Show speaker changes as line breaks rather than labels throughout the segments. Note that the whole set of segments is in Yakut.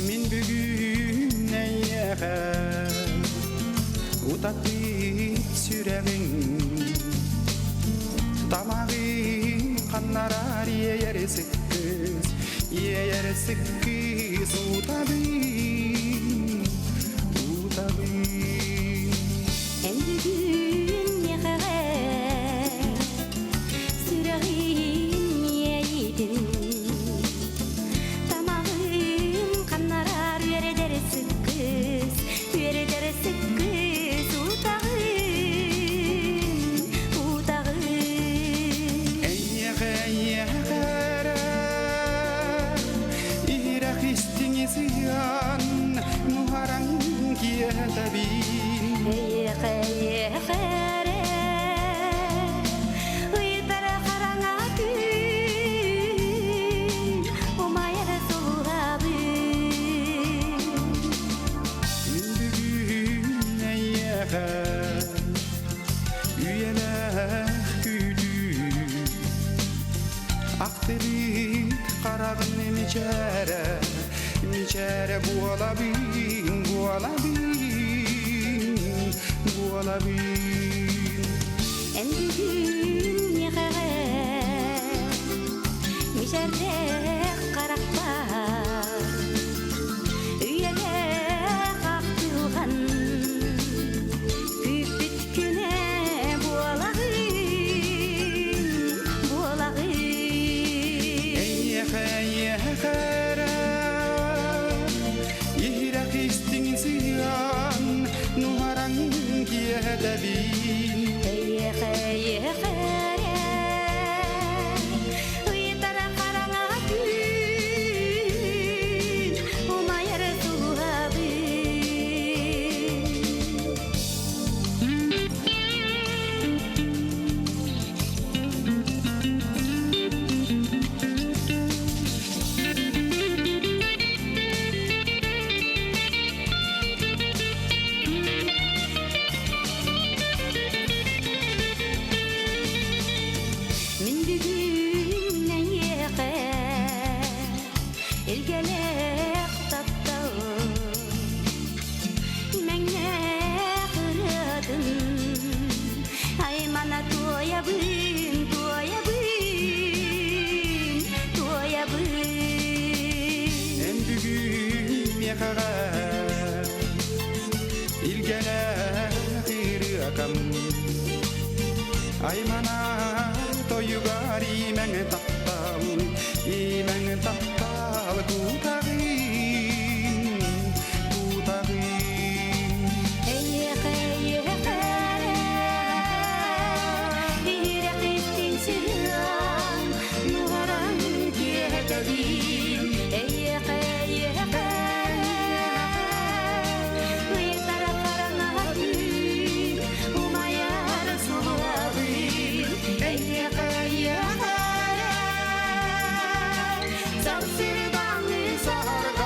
Мин бүгүн эйиэхэ утатыы сүрэҕиҥ тамаҕын ханнарар иэйэр сыккыс иэйэр сыккыс утабын утабын
Эн бүгүн миэхэҕэ сүрэҕин иэйиитин тамаҕын ханнарар үөрэтэр сыккыс үөрэтэр сыккыс утаҕын утаҕын
Эйиэхэ эйиэхэ эрэ иһирэх истиҥ сыһыан нуһараҥ киэтэбин
Эйиэхэ эйиэхэ эрэ ыйытара хараҥа түүн умайар сулуһабын
Мин бүгүн эйиэхэ үйэлээх күүтүү Ахтыбыт хараҕын мичээрэ мичээрэ буолабын буолабын буолабын
Эн бүгүн миэхэҕэ мичээрдээх харахпар үйэлээх ахтылҕан күүппүт күнэ буолаҕын буолаҕын
Эйиэхэ эйиэхэ эрэ иһирэх истиҥ сыһыан нуһараҥ киэһэтэбин
Эйиэхэ эйиэхэ эрэ ыйытара хараҥа түүн умайар сулуһабын. Мин бүгүн эйиэхэ илгэлээх таптал имэҥнээх ырыатын аймана туойабын туойабын туойабын
Эн бүгүн миэхэҕэ илгэлээх ырыакам Аймана тойугар имэҥ таптал имэҥ таптал кутаҕын кутаҕын
Эйиэхэ эйиэхэ эрэ иһирэх истиҥ сыһыан нуһараҥ киэһэтэбин Эйиэхэ эйиэхэ ыйытара хараҥа түүн умайар сулуһабын Эйиэхэ эйиэхэ сарсырдаҥы саҕарга.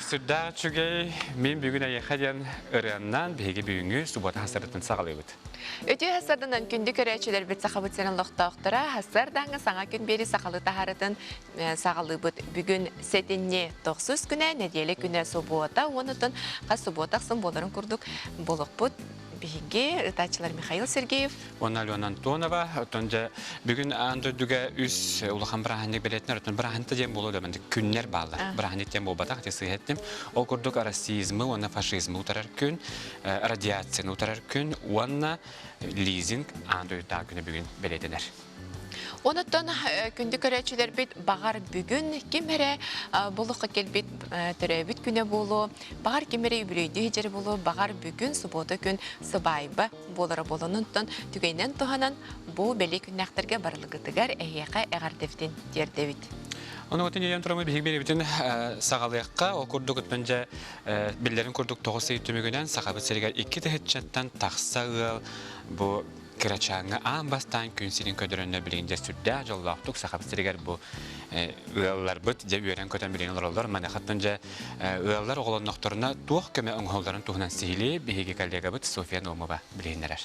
Сүрдээх үчүгэй, мин бүгүн эйиэхэ диэн ырыаннан биһиги бүгүҥҥү субуота хасарытын саҕалыыбыт.
Үтүө хасарданан күндү көрөөччүлэрбит Сахабыт сирин олохтоохторо хасардаҥҥа саҥа күн биэри сахалыы таһарытын саҕалыыбыт. Бүгүн сэтинньи тохсус күнэ, нэдиэлэ күнэ субуота, уонутун хас субуота ахсын буоларын курдук болохпут биһиги ытааччылар Михаил Сергеев
уонна Алена Антонова. Оттон дьэ бүгүн аан дойдуга үс улахан бырааһынньык бэлиэтинэр. Оттон бырааһынньыкта диэн буолуо да күннэр бааллар. Бырааһынньык диэн буолбатах, ити сыыһа эттим. Ол курдук расизмы уонна фашизмы утарар күн, радиацияны утарар күн уонна лизинг аан дойдутааҕы күнэ бүгүн бэлиэтэнэр.
Онуттан күндү көрөөччүлэрбит баҕар бүгүн ким эрэ булукка кэлбит төрөөбүт күнэ буолуо, баҕар ким эрэ үбүлүөйдүү сылдьар буолуо, баҕар бүгүн субуота күн сыбаайба буолара буолан, онтон түгэнинэн туһанан бу бэлиэ күннээхтэргэ барылыгытыгар эһиэхэ эҕэрдэбитин тиэрдэбит.
Ону отын ийэм турамы биһиги биэрэбитин саҕалыахха, ол курдук оттон дьэ биллэрин курдук 9 ый түмүгүнэн Сахабыт сиригэр 2 тыһыынчаттан тахса ыал бу кырачааҥҥа аан бастаан күн сирин көдөрөннөр билигин дьэ сүрдээх дьоллоохтук Сахабыт сиригэр бу ыалларбыт дьэ үөрэн-көтөн билигин олороллор. Маныхаттан дьэ ыаллар оҕолоннохторуна туох көмө оҥоһулларын туһунан сиһилии биһиги коллегабыт Софья Наумова билиһиннэрэр.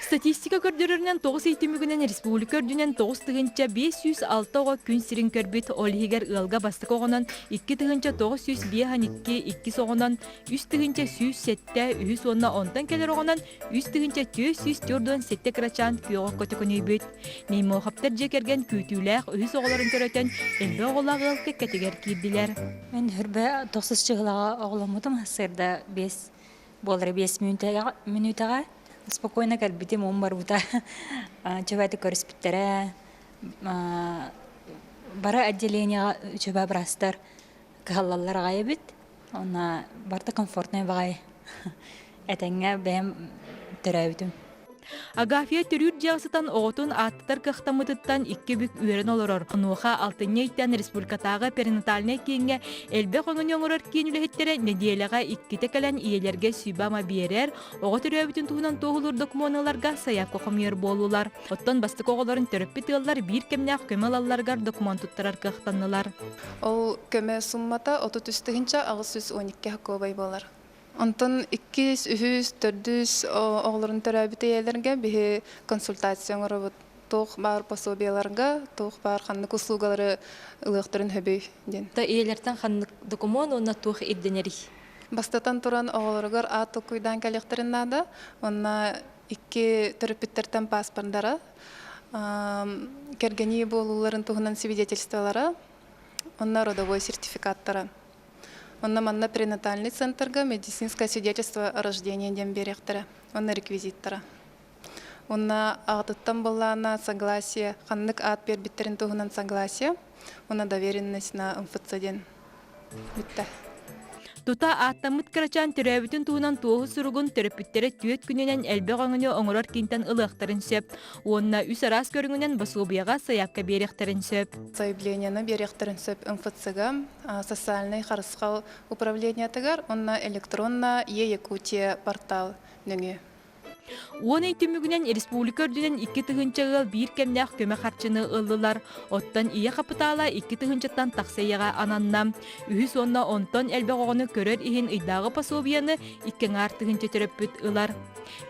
Статистика көрдөрөрүнэн 9 ый түмүгүнэн республика үрдүнэн 9506 оҕо күн сирин көрбүт, ол иһигэр ыалга бастакы оҕонон 2952, иккис оҕонон 3107, үһүс уонна онтон кэлэр оҕонон 3447 кырачаан күөҕэ көтөкөнүйбүт. Неймоховтар дьиэ кэргэн күүтүүлээх үһүс оҕолорун төрөтөн, элбэх оҕолоох ыал кэккэтигэр киирдилэр.
Мен хөрбө тохсус чыһылаҕа оҕоломмутум сырда 5 буолара 5 мүнүүтэҕэ спокойно кэлбитим ум барбыта чөбөтү көрүспүттэрэ бары отделениеҕа үчүгэй быраастар кыһаллаллар аҕай эбит уонна барыта комфортнай баҕайы этэҥҥэ бэйэм төрөөбүтүм.
Агафья төрүүр дьиэҕэ сытан оҕотун ааттатар кыахтаммытыттан икки бүк үөрэн олорор. Онуоха алтынньы ыйтан республикатааҕы перинатальнай кииҥҥэ элбэх өҥөнү оҥорор киин үлэһиттэрэ нэдиэлэҕэ иккитэ кэлэн ийэлэргэ сүбэ-ама биэрэр, оҕо төрөөбүтүн туһунан туоһулуур докумуону ыларга сайаапка хомуйар буоллулар. Оттон бастакы оҕолорун төрөппүт ыаллар биир кэмнээх көмө ылалларыгар докумуон туттарар кыахтаннылар.
Ол көмө суммата 33 тыһыынча 812 сокуобай буолар. Онтон иккис, үһүс, төрдүс оҕолорун төрөөбүт ийэлэргэ биһи консультация оҥоробут. Туох баар пособиеларга, туох баар ханнык услугалары ылыахтарын сөбүй диэн.
Ийэлэртэн ханнык докумуон уонна туох ирдэнэрий?
Бастатан туран оҕолоругар аат толкуйдаан кэлиэхтэрин наада. Уонна икки төрөппүттэртэн пааспардара, кэргэнии буолууларын туһунан свидетельстволара, уонна родовой сертификаттара. Онно манна пренатальный центрга медицинское свидетельство о рождении диэн биэриэхтэрэ уонна реквизиттара. Уонна аҕатыттан былаана согласие, ханнык аат биэрбиттэрин туһунан согласие, уонна доверенность на МФЦ диэн бүттэ.
Тута ааттаммыт кырачаан төрөөбүтүн туһунан туоһу суругун төрөппүттэрэ түөрт күнүнэн элбэх өҥөнү оҥорор киинтэн ылыахтарын сөп уонна үс араас көрүҥүнэн босуобуйаҕа сайаапка биэриэхтэрин сөп.
Заявлениены биэриэхтэрин сөп МФЦ-га, социальнай харысхал управлениетыгар уонна электронно Е-Якутия портал нөҥүө.
10 ый түмүгүнэн республика үрдүнэн 2 тыһыынча ыал биир кэмнээх көмө харчыны ыллылар. Оттон ийэ хапытаала 2 тыһыынчаттан тахса ийэҕэ ананна. Үһүс уонна онтон элбэх оҕону көрөр иһин ыйдааҕы пособиены 2,5 тыһыынча төрөппүт ылар.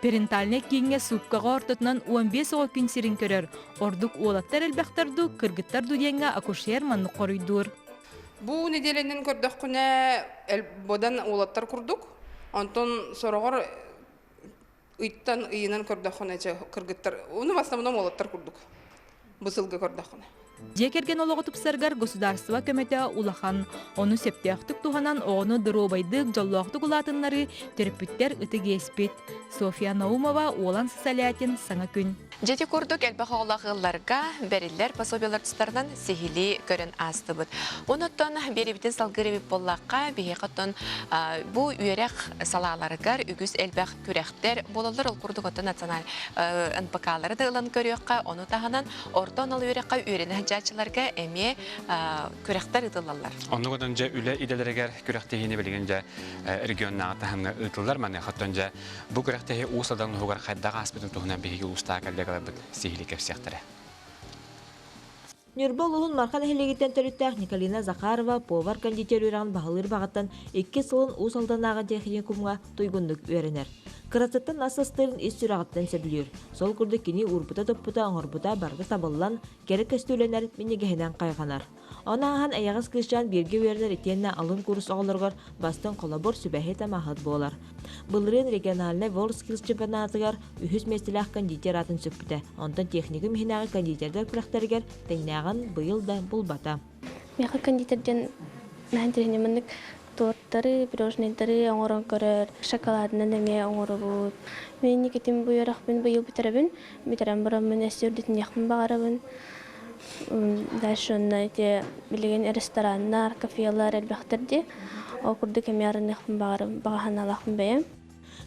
Перинатальнай кииҥҥэ сууккаҕа ортотунан 15 оҕо күн сирин көрөр. Ордук уолаттар элбэхтэр дуу, кыргыттар дуу диэҥҥэ акушер маннык хоруйдуур.
Бу нэдиэлэнэн көрдөххүнэ, бодан уолаттар курдук. Онтон сороҕор ыйтан ыйынан көрдөххүнэ кыргыттар, ну в основном уолаттар курдук. Бу сылга көрдөххүнэ.
Дьиэ кэргэн олоҕу тупсарыгар государство көмөтө улахан. Ону сөптөөхтүк туһанан оҕону доруобайдык, дьоллоохтук улаатыннарыы төрөппүттэр ытык иэспит. Софья Наумова, Уолан Сысолятин, Саҥа күн.
Дьити курдук элбэх оҕолоох ыалларга бэриллэр пособиелар тустарынан сиһилии көрөн аастыбыт. Онуттан биэрибитин салгыыр эбит буоллахха, биһиэхэ оттон бу үөрэх салааларыгар үгүс элбэх күрэхтэр буолаллар. Ол курдук оттон националь НПК-лары да ылан көрүөххэ, ону таһынан орто анал үөрэххэ үөрэнэ сылдьааччыларга эмиэ күрэхтэр ыытыллаллар.
Оннугунан дьэ үлэ идэлэригэр күрэхтэһиини билигин дьэ регионнааҕы таһымҥа ыытыллар. Маныаха оттон дьэ бу күрэхтэһии Уус Алдан уһугар хайдах ааспытын туһунан биһиги улуустааҕы коллегаларбыт сиһилии кэпсиэхтэрэ.
Ньурба улууһун Марха нэһилиэгиттэн төрүттээх Николина Захарова повар-кондитер үөрэҕин баһылыыр баҕаттан икки сылын Уус Алданнааҕы техникумҥа туйгуннук үөрэнэр. Кыратыттан ас астыырын ис сүрэҕиттэн сөбүлүүр. Сол курдук кини уурбута-туппута, оҥорбута барыта табыллан, кэрэ көстүүлэнэр, минньигэһинэн хайҕанар. Ону ааһан эйэҕэс кыысчаан бииргэ үөрэнэр итиэннэ алын курс оҕолоругар бастыҥ холобур, сүбэһит-амаһыт буолар. Былырыын региональнай WorldSkills чемпионатыгар үһүс миэстэлээх кондитер аатын сүкпүтэ. Онтон техникум иһинээҕи кондитердар күрэхтэригэр тэҥнээҕин быйыл да булбата.
Миэхэ кондитер диэн наһаа интэриэһинэй маннык торттары, пирожнайдары оҥорон көрөр, шоколадынан эмиэ оҥоробут. Мин инникитин бу үөрэхпин быйыл бүтэрэбин. Бүтэрэн бараммын өссө үрдэтиниэхпин баҕарабын. Дальше онно ити билигин рестораннар, кафелар элбэхтэр дии. Ол курдук эмиэ арыныахпын баҕарабын, баҕа санаалаахпын бэйэм.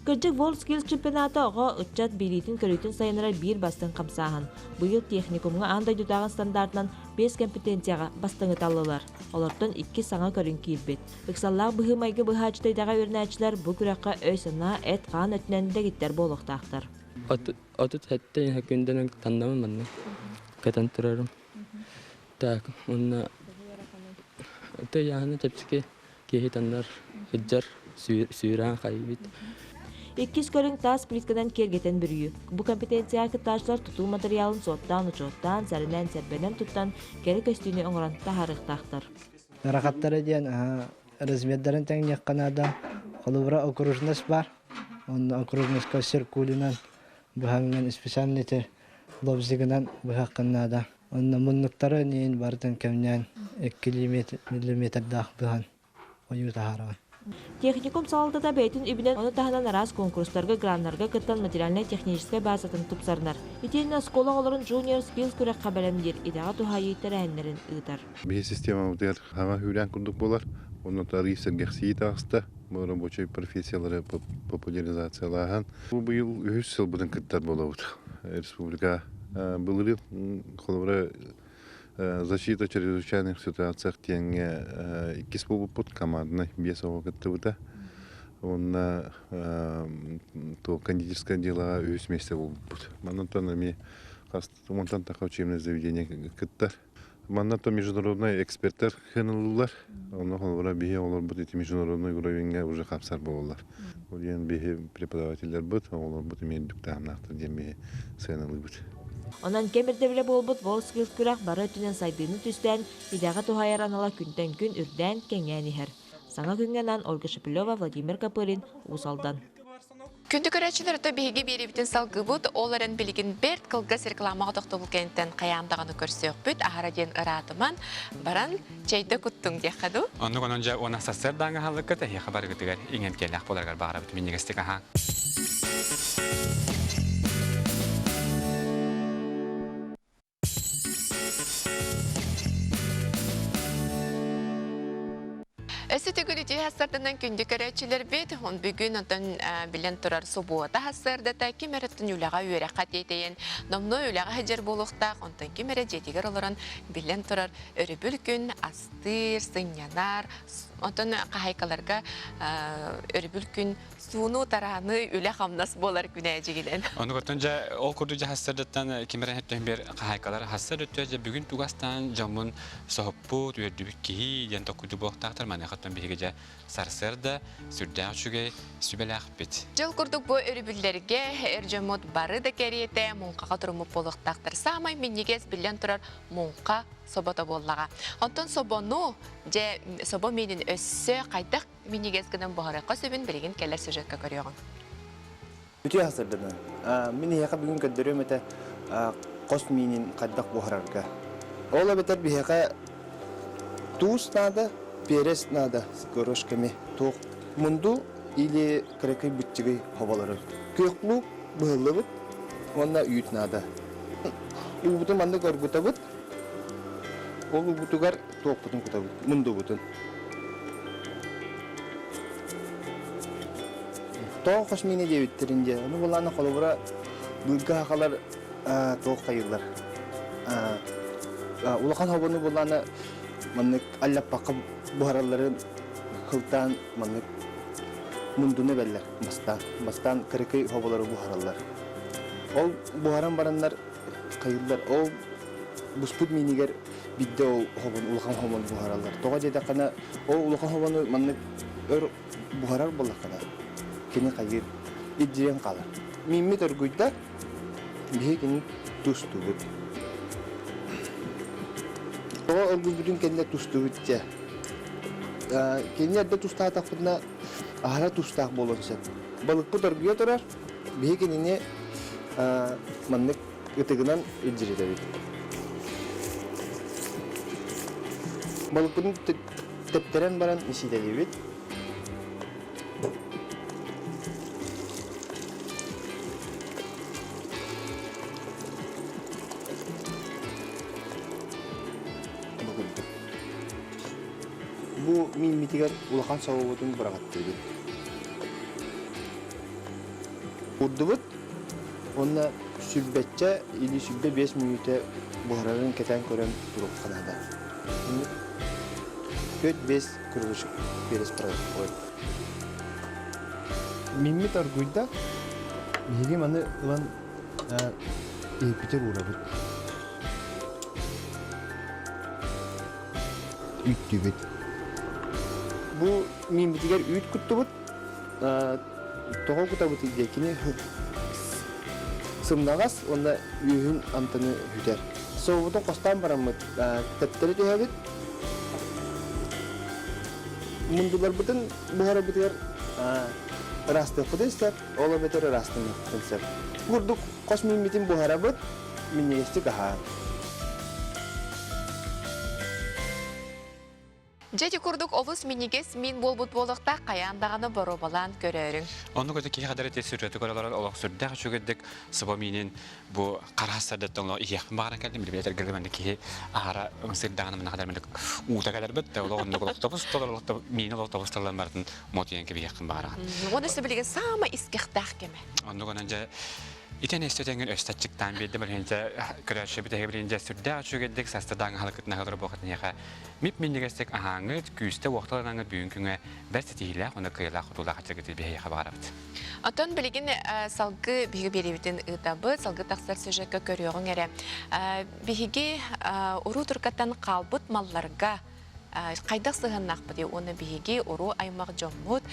Кырдьык WorldSkills чемпионата оҕо, ыччат билиитин-көрүүтүн сайыннарар биир бастыҥ хамсааһын. Быйыл техникумҥа аан дойдутааҕы стандартынан биэс компетенцияҕа бастыҥы таллылар. Олортон икки саҥа көрүҥ киирбит. Ыксаллаах быһыы-майгы быһааччыта идэҕэ үөрэнээччилэр бу күрэххэ өй-санаа, эт-хаан өттүнэн дэгиттэр буолуохтаахтар.
37 күндэнэн таннабын манна кэтэн турарым. Так, уонна тыйааһына чэпчэки киһи таннар сылдьар сүүрээн хайбыт.
Иккис көрүҥ таас плитканан киэргэтэн бүрүйүү. Бу компетенцияҕа кыттааччылар тутуу матырыйаалын суоттаан-учуоттаан, сэрэнэн-сэрбэнэн туттан, кэрэ көстүүнү оҥорон таһаарыахтаахтар.
Ыарахаттара диэн размердарын тэҥниэххэ наада. Холобура, окружность баар. Онно окружностька циркулинан быһаҥҥын специальный лобзигынан быһаххын наада. Онно муннуктары иин барытын кэмнээн 2 миллиметрдаах быһан ойуу таһаараҕын.
Техникум салалтата бэйэтин үбүнэн ону таһынан араас куонкурустарга, граннарга кыттан материальнай-техническэй баазатын тупсарынар. Итиэннэ оскуола оҕолорун Junior Skills күрэххэ бэлэмниир идэҕэ туһаайыы тэрээһиннэрин ыытар.
Биһи системабытыгар хаҥа сүүрээн курдук буолар. Онно арыый сэргэхсийии таҕыста. Бу рабочай профессиялары популяризациялааһын. Бу быйыл үһүс сылбытын кыттар буолабыт. Республика былырыын холобура защита чрезвычайных ситуациях диэҥҥэ иккис буолбуппут командный биэс оҕо кыттыбыта. Уонна то кондитерское делоҕа үһүс миэстэ буолбуппут. Маннантан эмиэ уонтан тахса учебное заведение кыттар. Манна то международный эксперттэр хыныллар. Онно холобура биһи оҕолорбут ити международный уровеньга уже хапсар буолаллар. Ол диэн биһи преподавателлэрбит, оҕолорбут эмиэ үрдүк таһымнаахтар диэн биһи сыаналыыбыт.
Онон кэм ирдэбилэ буолбут WorldSkills күрэх бары өттүнэн сайдыыны түстээн, идэҕэ туһаайар анала күнтэн күн үрдээн, кэҥээн иһэр. Саҥа күҥҥэ анаан Ольга Шепелева, Владимир Копырин, Уус Алдан.
Күндү көрөөччүлэр, ото биһиги биэриибитин салгыыбыт. Ол эрэн билигин бэрт кылгас рекламаҕа тохтобул кэнниттэн хайаан даҕаны көрсүөхпүт. Аһара диэн ыраатыман, баран чэйдэ куттуҥ диэххэ дуу.
Оннук онон дьэ уонна сарсыардааҥы аһылыккыт эһиэхэ барыгытыгар иҥэмтиэлээх буоларыгар баҕарабыт минньигэстик аһааҥ.
Өссө төгүл үтүө сарсыарданан күндү көрөөччүлэрбит, бүгүн онтон билэн турар субуота сарсыардата ким эрэ үлэҕэ үөрэххэ тиэтэйэн, номнуо үлэҕэ сылдьар буолуохтаах, онтон ким эрэ дьиэтигэр олорон билэн турар өрөбүл күн астыыр, сынньанар, онтон хаһайкаларга өрөбүл күн Сууну тарааны үлэ-хамнас буолар күнээдьигинэн.
Ону көртөн дьэ ол курдук дьэ хассардыттан ким эрэ өттөн бер хаһайкалар хассар өттө дьэ бүгүн тугастаан дьоммун соһуппут, үөрдүбүт киһи диэн токкуйду буолуохтаахтар. Маныахаттан биһиги дьэ сарсыарда сүрдээх үчүгэй сүбэлээхпит.
Дьыл курдук бу өрөбүллэргэ эр дьоммут бары да кэриэтэ муҥхаҕа туруммут буолуохтаахтар. Саамай минньигэс биллэн турар муҥха собото буоллаҕа. Онтон собону дьэ собо миинин өссө хайдах Минньигэс гынан буһарыахха сөбүн билигин кэлэр сюжекка көрүөҕүҥ.
Үтүө сарсыарданан. Мин эһиэхэ бүгүн көрдөрүөм этэ хос миинин хайдах буһарарга. Ол эбэтэр биһиэхэ туус наада, перец наада с горошками, туох мунду или кыракый быччыгый хоболору. Күөх луук быһыллыбыт уонна үүт наада. Уубутун маннык оргутабыт. Ол уубутугар туохпутун кутабыт, мундубутун. Тоҕо хос миинэ диэбиттэрин диэ. Ону булаана холобура быырга хахалар туох хайыыллар. Улахан хобону булаана маннык аллаппакка буһаралларын хылтаан маннык мундуну эбэллэр бастаан. Бастаан кыракый хоболору буһараллар. Ол буһаран бараннар хайыыллар. Ол буспут миинигэр биирдэ ол хобун улахан хобун буһараллар. Тоҕо диэтэххинэ, ол улахан хобону маннык өр буһарар буоллаххына, кини хайыыр илдьирийэн хаалар. Мииммит оргуйда, биһи кини тустубут. Тоҕо оргуйбутун кэннэ тустубут дьэ. Кини эрдэ тустаатахпытына аһара тустаах буолуон сөп. Балыкпыт оргуйа турар, биһи кинини маннык ытыгынан илдьиритэбит. Балыкпытын тэптэрэн баран исиитэлиибит. Бу курдук. Бу мииммитигэр улахан собобутун быраҕаттыыбыт. Курдубут уонна сүрбэччэ или 25 мүнүүтэ буһарарын кэтээн көрөн туруохха наада. 4-5 кружочек перец происходит. Миммит оргуйда, биһиги маны ылан иһиппитер уурабыт. Үүттүүбүт. Бу мииммитигэр үүт куттубут. Тоҕо кутабытый диэ кини сымнаҕас уонна үөһүн амтаны бүтэр. Сообутун хостоон бараммыт тэптэри түһэбит. Мундуларбытын буһарарбытыгар ыраастыахпытын сөп, ол эбэтэр ыраастаныахпытын сөп. Курдук хос мииммитин буһарабыт, минньигэстик аһаан.
Дьэ ити курдук олус минньигэс миин буолбут буолуохтаах хайаан даҕаны боруобалаан көрөөрүҥ.
Оннук өтө киһи хадары те сүрөтү көрөлөр олох сүрдээх үчүгэйдик сыбо миинин бу хараас сардаттан олох иһиэхпин баҕаран кэллим билбэт эргэллим киһи аһара ымсырдаҕына мына хадar уута кэлэрбит да олох оннук олох тобус толор олох миин олох тобус толорон барытын мотуйан кэбиһиэхпин баҕараҕын.
Уонна өссө билигин саамай искэхтээх кэмэ.
Оннук онон дьэ Итэн өстө тэҥин өстө аччыктаан биэрдим билинчэ көрөөччү бүтэһи билинчэ сүрдээх үчүгэйдик састадаан аһылыкытын аһылар буохатыньаха мип-минньигэстик аһааҥҥыт, күүстэ уохталанаҥҥыт бүгүн күҥҥэ бэрт ситиһиилээх уонна кыайыылаах-хотуулаах аччыгыты биһиэхэ баҕарабыт.
Оттон билигин салгыы биһиги биэриибитин ыытабыт, салгыы тахсар сюжекка көрүөҕүҥ эрэ. Биһиги уруу туркаттан хаалбыт малларга хайдах сыһыаннаахпытый уонна биһиги уруу аймах дьоммут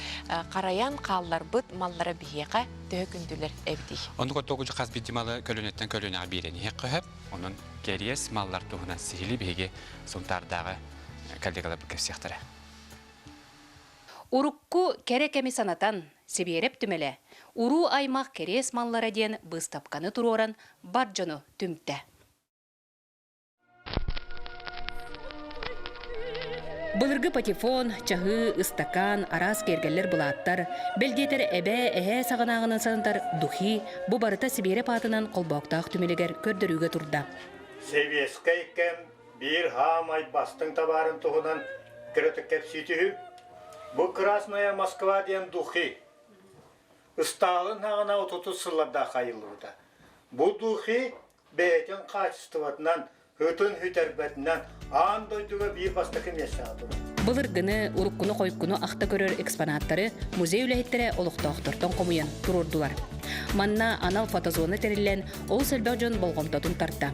харайан хаалларбыт маллара биһиэхэ төһө күндүлэр эбитий?
Оннук оттоогучу хас биирдии малы көлүөнэттэн көлүөнэҕэ биэрэн иһиэххэ сөп. Онон кэриэс маллар туһунан сиһилии биһиги Сунтаардааҕы коллегаларбыт кэпсиэхтэрэ.
Урукку кэрэ кэми санатан, Сибиэрэп түмэлэ Уруу аймах кэриэс маллара диэн быыстапканы туруоран бар дьону түмтэ. Былыргы патефон, чаһыы, ыстакаан, араас киэргэллэр былааттар, бэл диэтэр эбээ, эһээ саҕанааҕынан санатар духи бу барыта Сибиэрэп аатынан холбооктоох түмэлигэр көрдөрүүгэ турда.
Сэбиэскэй кэм биир хаамай бастыҥ табаарын туһунан кыратык кэпсии түһүү. Бу Красная Москва диэн духи. Ыстаалын хаҕына отутус сыллардаах айыллыбыта. Бу духи бэйэтин хаачыстыбатынан, ытын сүтэрбэтинэн аан дойдуга биир бастакы миэстэҕэ турар.
Былыргыны, уруккуну-хойуккуну ахта көрөр экспонаттары музей үлэһиттэрэ олохтоохтортон хомуйан туруордулар. Манна анал фотозона тэриллэн, олус элбэх дьон болҕомтотун тарта.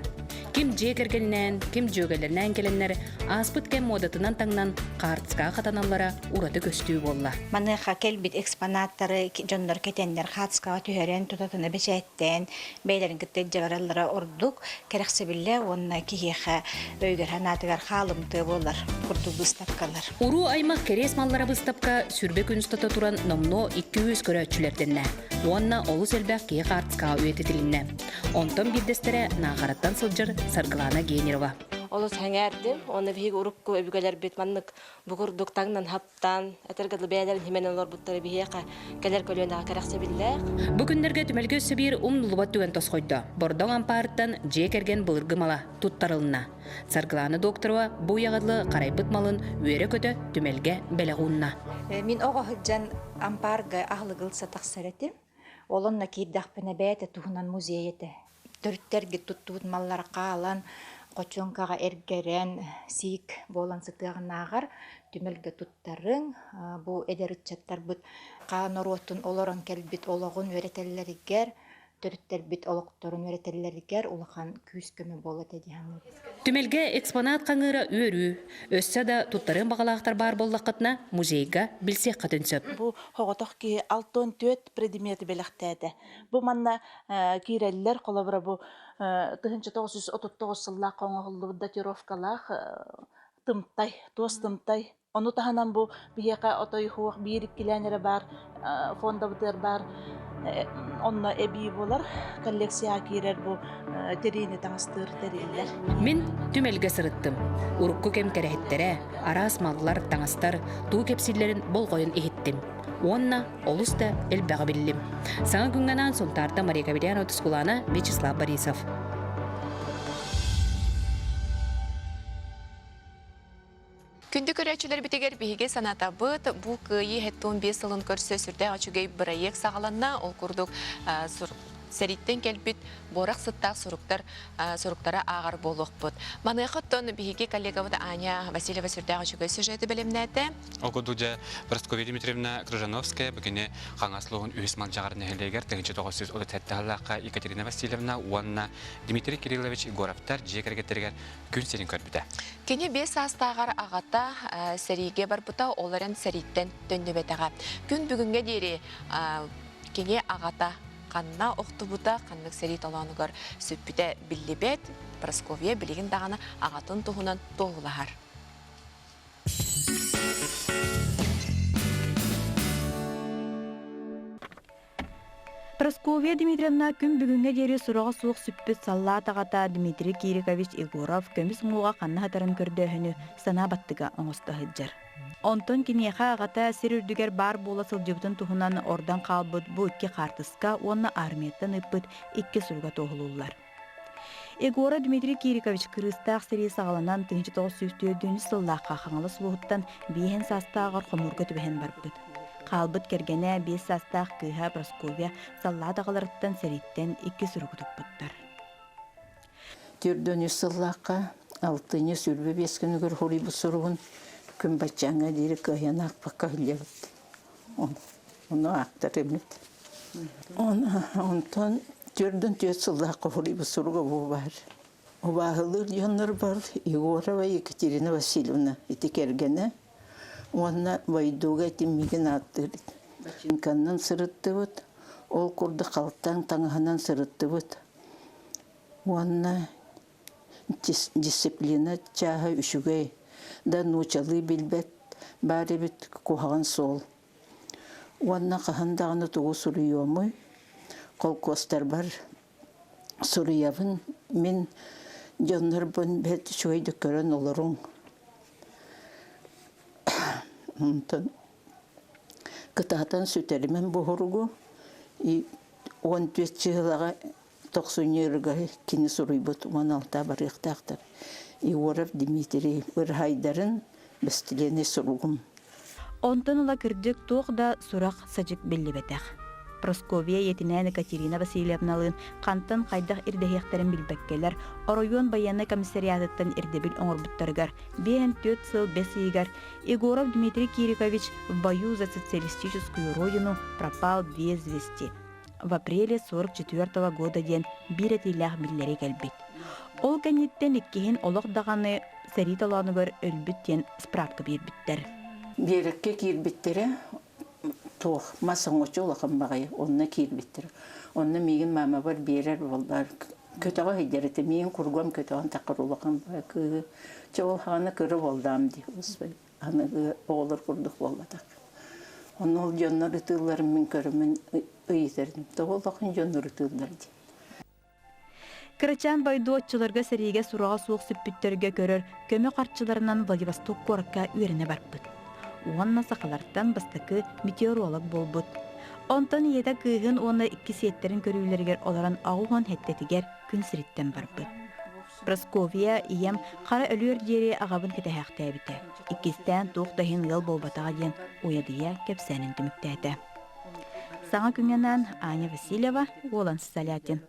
Ким дьиэ кэргэнинээн, ким дьүөгэлэринээн кэлэннэр, ааспыт кэм муодатынан таҥнан хаартыскаҕа хатаналлара ураты көстүү буолла.
Маныаха кэлбит экспонаттары дьоннор кэтэннэр хаартыскаҕа түһэрэн, тутатына бэчээттээн, бэйэлэрин кытта илдьэ бараллара ордук кэрэхсэбиллээх уонна киһиэхэ өйүгэр-санаатыгар хаалымтыа буолар курдук быыстапкалар.
Уруу аймах кэриэс маллара быыстапка сүрбэ күн устата туран номнуо 200 көрөөччүлэрдэннэ уонна олус элбэх киһи хаартыскаҕа үйэтитилиннэ. Онтон биирдэстэрэ Наахараттан сылдьар Саргылана Генерова.
Олус сэҥээрдим уонна биһиги урукку өбүгэлэрбит маннык бу курдук таҥнан таптаан, этэргэ дылы бэйэлэрин химэнэн олорбуттара биһиэхэ кэлэр көлүөнэҕэ кэрэхсэбиллээх.
Бу күннэргэ түмэлгэ өссө биир умнуллубат түгэн тосхойдо. Бордоҥ ампаарыттан дьиэ кэргэн былыргы мала туттарылынна. Саргылаана Докторова бу үйэҕэ дылы харайбыт малын үөрэ-көтө түмэлгэ бэлэх уунна.
Мин оҕо сылдьан ампаарга аһылыгы ылса тахсар этим. Ол онно киирдэхпинэ бэйэтэ туһунан музей этэ. Төрүттэргит туттубут маллара хаалан, хочуоҥкаҕа эргэрэн, сиик буолан сытыаҕынааҕар түмэлгэ туттарыҥ. Бу эдэр ыччаттарбыт хаан норуотун олорон кэлбит олоҕун үөрэтэллэригэр, төрүттэрбит олохторун үөрэтэллэригэр улахан күүс-көмө буолуо этэ дии саныыбын.
Түмэлгэ экспонат хаҥыыра үөрүү. Өссө да туттарыан баҕалаахтар баар буоллаххытына, музейга билсиэххитин сөп.
Бу соҕотох киһи 64 предмети бэлэхтээтэ. Бу манна киирэллэр, холобура бу 1939 сыллаахха оҥоһуллубут датировкалаах тымтай, туос тымтай. Ону таһынан бу биһиэхэ отой суох биир иккилээн эрэ баар фондабытыгар баар онно эбии буолар коллекцияҕа киирэр бу тириини таҥастыыр тэриллэр.
Мин түмэлгэ сырыттым. Урукку кэм кэрэһиттэрэ, араас маллар, таҥастар туу кэпсииллэрин болҕойон иһиттим. Уонна олус да элбэҕи биллим. Саҥа күҥҥэ анаан Сунтаарта Мария Каверянова Тускулаана Вячеслав Борисов.
Күндү көрөөччүлэрбитигэр биһиги санатабыт, бу Кыайыы 75 сылын көрсө сүрдээх үчүгэй бырайыак саҕаланна. Ол курдук сэрииттэн кэлбит буорах сыттаах суруктар суруктары ааҕар буолуохпут. Маныаха оттон биһиги коллегабыт Аня Васильева сүрдээх үчүгэй сюжеты бэлэмнээтэ.
Ол курдук дьэ Прасковья Дмитриевна Крыжановская бүгүнү Хаҥас Луһун үһүс Малдьаҕар нэһилиэгэр 1937 сыллаахха Екатерина Васильевна уонна Дмитрий Кириллович Егоровтар дьиэ кэргэттэригэр күн сирин көрбүтэ.
Кини биэс саастааҕар аҕата сэриигэ барбыта, ол эрэн сэрииттэн төннүбэтэҕэ. Күн бүгүҥҥэ диэри кини аҕата ханна охтубута, ханнык сэрии толоонугар сүппүтэ биллибэт. Прасковья билигин даҕаны аҕатын туһунан туоһулаһар.
Прасковья Дмитриевна күн бүгүҥҥэ диэри сураҕа суох сүппүт саллаат аҕата Дмитрий Кирикович Егоров көмүс уҥуоҕа ханна сытарын көрдөөһүнү санаа баттыга оҥосто сылдьар. Онтон киниэхэ аҕата сир үрдүгэр баар буола сылдьыбытын туһунан ордон хаалбыт бу икки хаартыска уонна армияттан ыыппыт икки суруга туоһулууллар. Егора Дмитрий Кирикович кырыыстаах сэрии саҕаланан 1904 сыллаахха Хаҥалас улууһуттан биэһин саастааҕар хомуурга түбэһэн барбыт. Хаалбыт кэргэнэ биэс саастаах кыыһа Прасковья саллаат аҕаларыттан сэрииттэн икки суругу туппуттар.
Төрдөн үс сыллаахха алтынньы сүрбэ биэс күнүгэр хоруйбут суругун күн баччааҥҥа диэри кыайан аахпакка иһиллэбит. Ону аахтар эмит. Онтон төрдөн түөрт сыллаахха хоруйбут суруга бу баар. Убааһылыыр дьоннор бар Егорова Екатерина Васильевна ити кэргэнэ уонна Бойдууга итиммигин ааттыыр бачыыҥканнан сырыттыбыт, ол курдук халтаҥ таҥаһынан сырыттыбыт уонна дисциплина чааһа үчүгэй да нуучалыы билбэт баар эбит куһаҕан суол уонна хаһан даҕаны тугу суруйуомуй холкуостарбар суруйабын мин дьоннорбун бэрт үчүгэйдик көрөн олоруҥ онтон кытаатан сүтэримэн буһуругу уон түөрт чыһылаҕа тохсунньу кини суруйбут уон алта барыахтаахтар Егоров Дмитрий ырыһайдарын бэстилиэнэй суругум
Онтон ыла кырдьык туох да сурах-садьык биллибэтэх. Прасковья ийэтинээн Екатерина Васильевналыын хантан хайдах ирдэһиэхтэрин билбэккэлэр, оройуон байыаннай комиссариатыттан ирдэбил оҥорбуттарыгар биэһэн түөрт сыл бэс ыйыгар Егоров Дмитрий Кирикович в бою за социалистическую родину пропал без вести в апреле 44 года диэн биир этиилээх биллэрии кэлбит. Ол кэнниттэн иккиһин олох даҕаны сэрии толоонугар өлбүт диэн справка биэрбиттэр.
Биэрэккэ киирбиттэрэ туох мас оҥочо улахан баҕайы онно киирбиттэрэ. Онно миигин маамабар биэрэр буоллар көтөҕө сылдьар этэ миигин кургуом көтөҕөн таххар улахан кыыһы чэ ол хаана кыра буоллаам дии аныгы оҕолор курдук буолбатах. Онно ол дьоннор ытыылларын мин көрөммүн ыйытарым. Тоҕо улахан дьоннор ытыыллар дии.
Кырачаан бойдуоччуларга сэриигэ сураҕа суох сүппүттэргэ көрөр көмө харчыларынан Владивосток куоракка үөрэнэ барбыт. Уонна сахалартан бастакы метеоролог буолбут. Онтон ийэтэ кыыһын уонна икки сиэттэрин көрүүлэригэр олорон аҕуһун хэттэтигэр күн сириттэн барбыт. Прасковья ийэм хара өлүөр диэри аҕабын кэтэһээхтээбитэ. Иккистээн туох да иһин ыал буолбатаҕа диэн уйадыйа кэпсээнин түмүктээтэ. Саҥа күҥҥэ анаан Аня Васильева, Уолан Солятин.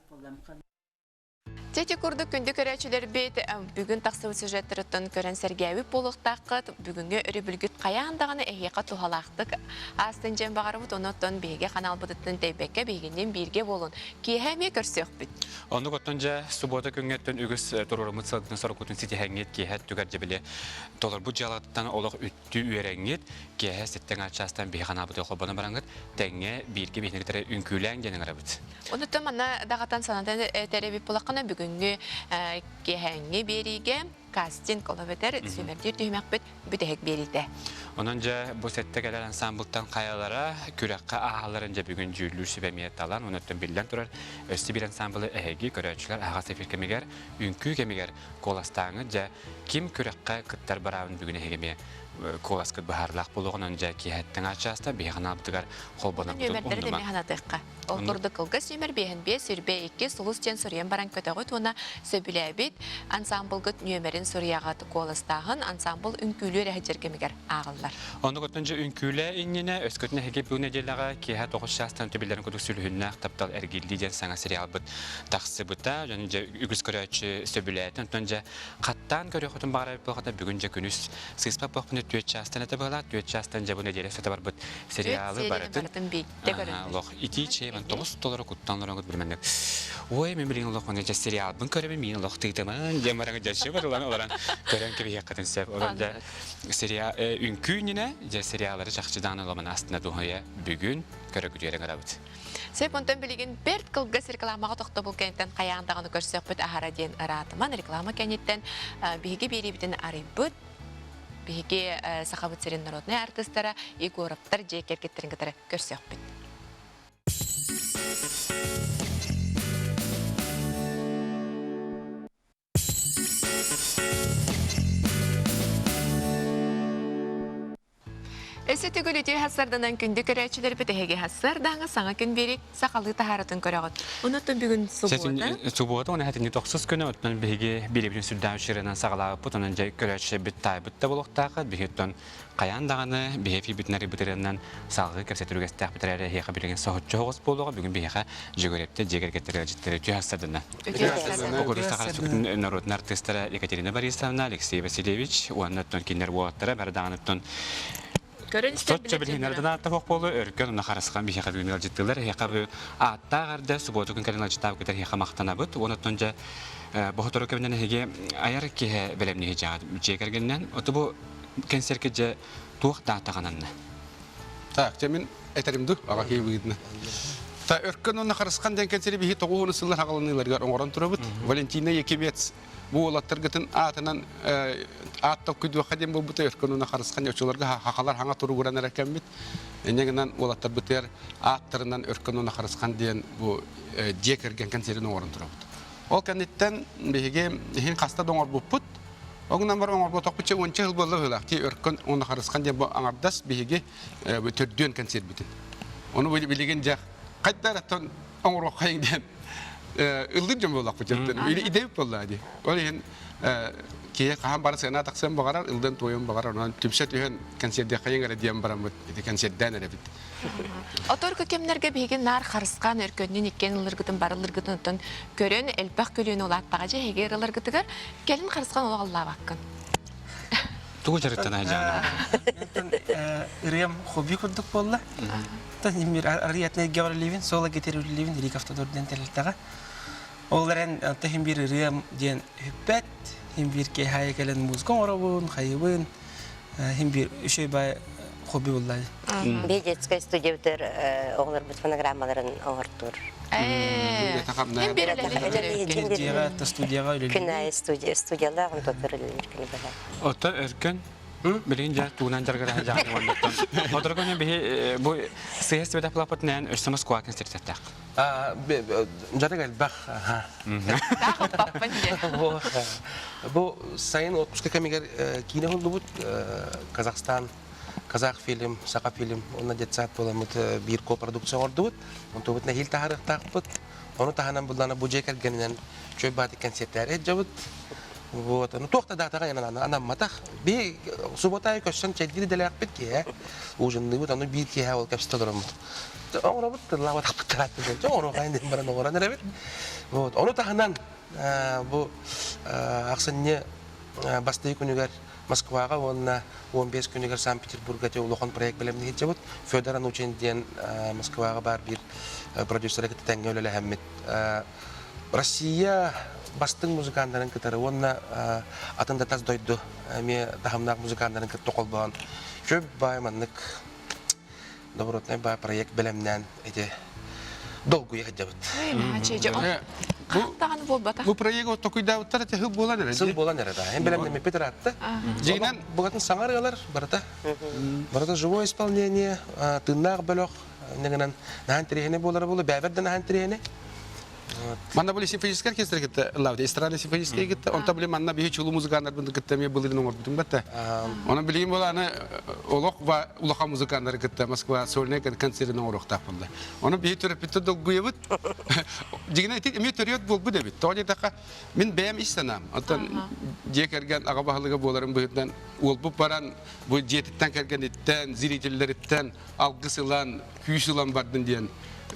Чэчи курдук күндү көрөөччүлэрбит бүгүн тахсыбыт сюжеттарыттан көрөн сэргээбит буолуохтааххыт. Бүгүҥҥү өрөбүлгүт хайаан даҕаны эһиэхэ туһалаахтык аастын дьэн баҕарабыт. Онон биһиги ханаалбытыттан тэйбэккэ биһигинниин бииргэ буолун. Киэһэ эмиэ көрсүөхпүт.
Оннук оттон дьэ субуота күҥҥэттэн үгүс туруоруммут сылгытын соруккутун ситиһэҥҥит киэһэ өттүгэр дьэ били толорбут дьыалаҕыттан олох үттүү үөрэҥҥит киэһэ сэттэ аҥаар чаастан биһи ханаабытыгар холбонон бараҥҥыт тэҥҥэ бииргэ биһини кытары үҥкүүлээҥ диэн ыҥырабыт.
Онуттан манна даҕатан санатан этэр эбит буоллаххына, бүгүҥҥү киэһээҥҥи биэриигэ кастинг ол эбэтэр сүүмэрдиир түһүмэхпит бүтэһик биэриитэ.
Онон дьэ бу сэттэ кэлэр ансаамбылтан хайалара күрэххэ ааһалларын дьэ бүгүн дьүүллүүр сүбэ эмиэ талан, онуттан биллэн турар өссө биир ансаамбылы эһиги көрөөччүлэр аһаҕас эфир кэмигэр, үҥкүү кэмигэр куоластааҥҥыт дьэ ким күрэххэ кыттар быраабын бүгүн эһиги эмиэ куоласкыт быһаарылаах буолуоҕун дьэ киэһэттэн ачаста биһиги ханаабытыгар холбонорбутун
Нүөмэрдэри
умнумаҥ.
эмиэ санатыахха. Ол курдук кылгас нүөмэр биэһин биэс сүрбэ икки сулус диэн суруйан баран көтөҕүт уонна сөбүлээбит ансаамбылгыт нүөмэрин суруйаҕыт. Куоластааһын ансаамбыл үҥкүүлүүр эһэдьэр кэмигэр ааҕыллар.
Оннук оттон дьэ үҥкүүлээ иннинэ өскөтүн эһиги бу нэдиэлэҕэ киэһэ 9 чаастан түбүллэрин курдук сүлүһүннээх таптал эргиллии диэн саҥа сериалбыт тахсыбыта. Дьон дьэ үгүс көрөөччү сөбүлээтэ. Онтон дьэ хаттаан көрүөххүтүн баҕарар буолхата бүгүн дьэ күнүс сыыспат буолхпуна түөрт чаастан этэ быһалаах түөрт чаастан дьэ бу нэдиэлэ сыта барбыт сериалы барытын олох итии чэй ман тоҕус толору куттан олороҥут билмэнник ой мен билигин олох дьэ сериалбын көрөбүн миин олох тыытыман диэн баран дьэ барылан олорон көрөн кэбиһиэххитин сөп олор дьэ сериал үҥкүү иннинэ дьэ сериаллары чахчы даҕаны оломон астына дуһуйа бүгүн көрө күтүөрэ ыҥырабыт
Сөп, онтон билигин бэрт кылгас рекламаҕа тохтобул кэнниттэн хайаан даҕаны көрсөхпүт аһара диэн ыраатыман реклама кэнниттэн биһиги биэриибитин арыйбыт биһиги Сахабыт сирин народнай артыыстара Егоровтар дьиэ кэргэттэрин кытары көрсөхпүт. Өссө төгүл үтүө хассарданан күндү көрөөччүлэрбит эһиги хассардааҥы саҥа күн биэри сахалыы таһааратын көрөҕүт. Онуттан бүгүн субуота.
Субуота уонна хэтинни тохсус күнэ оттон биһиги биирибитин сүрдээх үчүгэринэн саҕалаабыппыт онон дьэ көрөөччүлэрбит таайбыт да буолуохтаахыт биһи оттон хайаан даҕаны биһи эфирбитин арыйбытырынан салгыы кэпсэтэр үгэстээхпит эрээри эһиэхэ билигин соһуччу соҕус буолуоҕа бүгүн биһиэхэ Дьөгүрэптэ дьиэ кэргэттэр ыалдьыттара үтүө хассардана. Үтүө Саха Республикатын норуотун артыыстара Екатерина Борисовна, Алексей Васильевич уонна оттон кинилэр уолаттара бары даҕаны оттон
Көрөн истэр
Соччо билиһиннэрдэн ааттах буолу өркөн уна харысхан биһиэхэ бүгүн ыалдьыттыылар эһиэхэ бу ааттаах эрдэ субуоту күн кэлин ыалдьыттаабыккытыгар эһиэхэ махтанабыт уонна оттон дьэ боһотору кэминэн эһиги айар киһи бэлэмниһи дьаҕат дьиэ кэргэнинэн оту бу кэнсиэркэ дьэ туох даатаҕананна
Так, дьэ мин этэрим ду, аҕа киһи быһыытынан. Та өркөн уонна харысхан диэн кэнсиэри биһи тоҕуһуну сыллар хаҕаланыыларыгар оҥорон турабыт. Валентина Якимец бу уолаттаргытын аатынан аат толкуйдуохха диэн буолбута өркөн уонна харысхан оччолорго хахалар хаҥа туругуран эрэ кэммит. Инньэ гынан уолаттарбытыгар ааттарынан өркөн уонна харысхан диэн бу дьиэ кэргэн кэнсиэрин оҥорон турабыт. Ол кэнниттэн биһиги иһин хаста да оҥорбуппут. Ол гынан баран оҥорботохпут чэ уонча сыл буолла быһыылаах. Ти өркөн уонна харысхан диэн бу аҥардас биһиги төрдүөн кэнсиэрбитин. Ону билигин дьэ хайда эрэ оҥоруоххайыҥ диэн ыллыыр дьон буоллахпыт дьэ идэбит буоллаа дии. Ол иһин киһи хаһан бары сыана тахсыан баҕарар, ыллыан туойуон баҕарар, онон түмсэ түһэн кэнсиэрдиэххэйиҥ эрэ диэн бараммыт ити кэнсиэрдээн эрэбит.
Оторку кэмнэргэ биһиги наар харысхан өркөннүн иккиэн ыллыргытын бары ыллыргытын оттон көрөн элбэх көлүөнэ улааттаҕа дьэ эһиги ырыларгытыгар кэлин харысхан олох аллаабаккын.
Тугу дьарыктана сылдьаҕын?
Ырыам хобби курдук буолла. Арыйатына эргэ баралыыбын, соло гитара үлэлиибин, Рик Автодор диэн тэрилтэҕэ. Ол эрэн иһин биир ырыам диэн бүппэт, иһин биир киэһэ кэлэн музыка оҥоробун, хайыбын, иһин биир үчүгэй баай хобби булла.
Би детская студия оҕолорбут фонограммаларын оҥортуур.
Дьиэҕэ студияҕа үлэлиир.
Күн аайы студиялаах онтон үлэлиир күнү быһа.
Ото өркөн билигин дьэ тугунан дьарыгыраһа дьаҕан уоннаттан. Оторгон биһи бу сыһыас бэтэплаппытынан өссө Москва концертаттаах.
Дьарык элбэх. Бу сайын отпуска кэмигэр киинэ уһуллубут Казахстан казах фильм, саха фильм уонна детсад буоламмыт биир копродукция оҥордубут. Онтубут нэһиил таһаарыахтаахпыт. Ону таһынан буллана бу дьиэ кэргэнинэн чөй баатык кэнсиэртээри дьабыт. Вот, ну туох да даатаҕа анамматах. Би суббота айы көссөн чэйдиир идэлээхпит киэһэ. Ужинныыбыт, аны биир киэһэ ол кэпсэтэ олороммут. Оҥоробут, тыллаабатахпыт тарааттын. Оҥоруохайын диэн баран оҥорон эрэбит. Вот, ону таһынан. Бу ахсынньы бастыы күнүгэр Москваҕа уонна 15 күнүгэр Санкт-Петербурга те улахан проект бэлэмни сылдьабыт. Федор Анучин диэн Москваҕа баар биир продюсера кытта тэҥҥэ үлэлэһэммит. Россия бастыҥ музыканнарын кытары уонна атын да тас дойду эмиэ таһымнаах музыканнарын кытта холбоон көп баай маннык добротный баай проект бэлэмнээн ити долгуйа сылдьабыт.
Хаһан буолбатах.
Бу проект токуйдаабыттар этэ сыл буолан эрэ.
Сыл буолан эрэ да. Эн бэлэмнэммиппит ыраатта.
Дьиҥинэн
букатын саҥа ырыалар барыта. Барыта живое исполнение, тыыннаах бөлөх, иннигинэн наһаа интэриэһинэй буолара буолуо, бэйэбэр да наһаа интэриэһинэй.
Манна били симфоническай оркестр кытта ыллаабыт, эстрада симфоническай кытта, онто били манна биһи чулуу музыканнарбын кытта эмиэ былырын оҥорбутум батта. Онон билигин буолааны олох улахан музыканнары кытта Москва сольнай концертын оҥоруохтаах буолла. Онон биһи төрөппүттэр долгуйабыт. Дьиҥинэн ити эмиэ төрүөт буолбут эбит. Тоҕо диэтэххэ, мин бэйэм ис санаам. Оттон дьиэ кэргэн аҕа баһылыга буоларым быһыытынан уолбут баран бу дьиэтиттэн кэргэниттэн, зрителлэриттэн алгыс ылан, күүс ылан бардын диэн